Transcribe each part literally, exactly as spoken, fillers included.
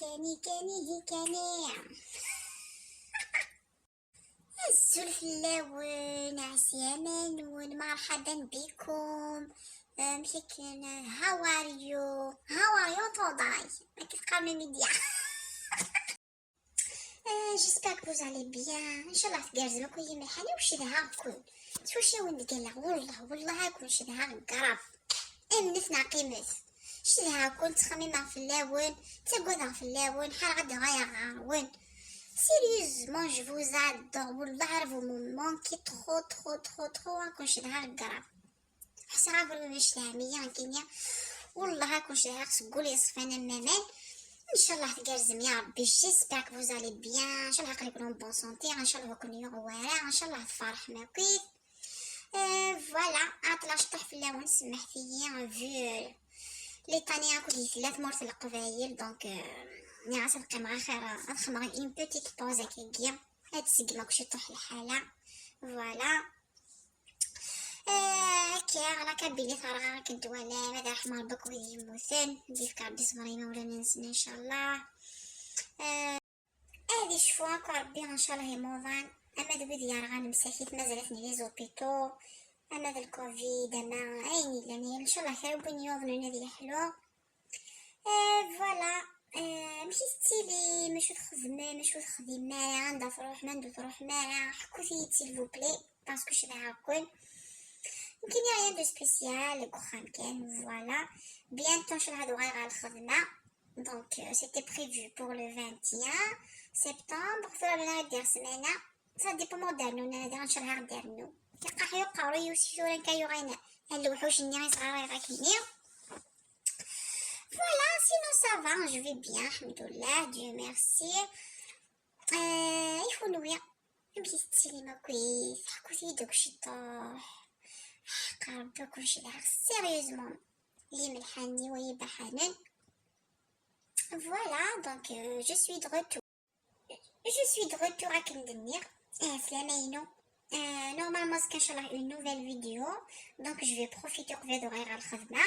كاني كاني هي كاني. Azul fell-awen, ɛeslama-nwen, مرحبا بكم. Amek akken? How are you? How are you today? Akken teqqarem i media. J'espère que vous allez bien. Ncallah tgerrzem akk a yimelḥanin, u cedhaɣ-ken. S wacu i wen-d-ggalleɣ? Wellah, wellah ad ken-cedhaɣ grave. Amnet neɣ qqimet. Cedhaɣ-ken, ttxemmimeɣ fell-awen, ttagadeɣ fell-awen, ḥareɣ ad d-ɣayeɣ ɣer-wen. Sérieusement, je vous adore. Wellah, vous me manquez trop, trop, trop, trop. Ad ken-cedhaɣ grave. Ḥṣiɣ akk-nwen cedham-iyi nekkini. Wellah ad ken-cedhaɣ seg wul yeṣfan am waman. Ncallah tgerrzem ya Rebbi. J'espère que vous allez bien. Ncallah aql-iken en bonne santé. Ncallah ur ken-yuɣ wara. Ncallah tferḥem akkit. Euh, voilà, ɛeṭṭleɣ ciṭuḥ fell-awen, semmḥet-iyi, vu, euh, Litani akked yitella tmurt n Leqbayel, donc, euh, nniɣ-as ad qqimeɣ axir, ad xedmeɣ une petite pause akkagi, ad tseggem akk ciṭuḥ lḥala. Voilà. Euh, akka, la Kabylie terɣa akken twalam, ad irḥem Rebbi akk wid yemmuten, ad yefk Rebbi ṣṣber i yimawlan-nsen, ncallah. Euh, Ad icfu akk Rebbi, ncallah, imuḍan, ama d wid yerɣan msakit, mazal-aten di les hôpitaux, ama d lcovid, ama ayen yellan, ncallah kra n win yuḍnen ad yeḥlu. Euh, voilà. Euh, amek i tettilim? Acu txedmem? Acu ur texdimem ara? Anda truḥem? Anda ur truḥem ara? Ḥkut-iyi-d, s'il vous plaît, parce que cedhaɣ-ken. Nekkini rien de spécial, deg uxxam kan, voilà. Bientôt, ncallah, ad uɣaleɣ ɣer lxedma. Donc, euh, c'était prévu pour le vingt et un septembre. Tura bnadem ad d-iɣer ssmana. Ça dépend ma d-rnu, nadi, ncallah ad d-rnu. Iqaḥ-iyi uqerruy-iw si tura, nekk yuɣin a lewḥuc-nni i sɣarayeɣ akkenni. Voilà, sinon ça va, je vais bien, alḥemdulillah, Dieu merci. Euh, i kunwi, amek i tettilim akkit? Ḥkut-iyi-d akk ciṭuḥ. Ḥeqqa Rebbi, ad ken-cedhaɣ sérieusement. Limelḥan-iw ay ibaḥanen. Voilà, donc, euh, je suis de retour. Je suis de retour akken d-nniɣ. Ɛeslama-inu. Euh, normalement, c'est ncallah une nouvelle vidéo. Donc, je vais profiter uqbel ad uɣaleɣ ɣer lxedma.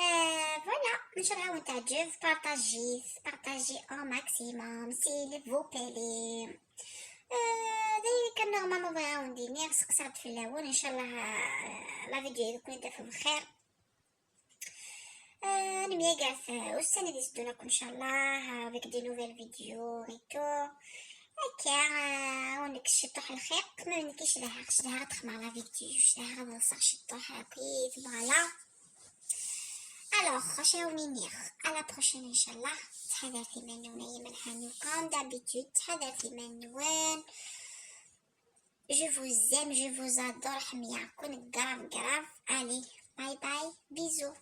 Euh, voilà, ncallah ad wen-teɛǧeb. Partagez, partagez au maximum, s'il vous plaît. Euh, d ayen kan normalement bɣiɣ ad wen-d-iniɣ, seqsaɣ-d fell-awen. Ncallah, euh, la vidéo ad ken-id-taf bxir. آه، نميقات، آه، والسنة دي سدونا كون إن شاء الله، آه، avec des nouvelles vidéos et tout. هكا، آه، ونكس شطوح الخير، ما نكيش لها، خش لها تخمع la vidéo، خش لها غنصح شطوح هاكي، voilà. Alors، خش هاوني نيخ، à la prochaine إن شاء الله. تحضر في منو نايم الحاني comme d'habitude، تحضر في منو وين. Je vous aime, je vous adore, حمياكم grave grave. Allez, bye bye, bisous.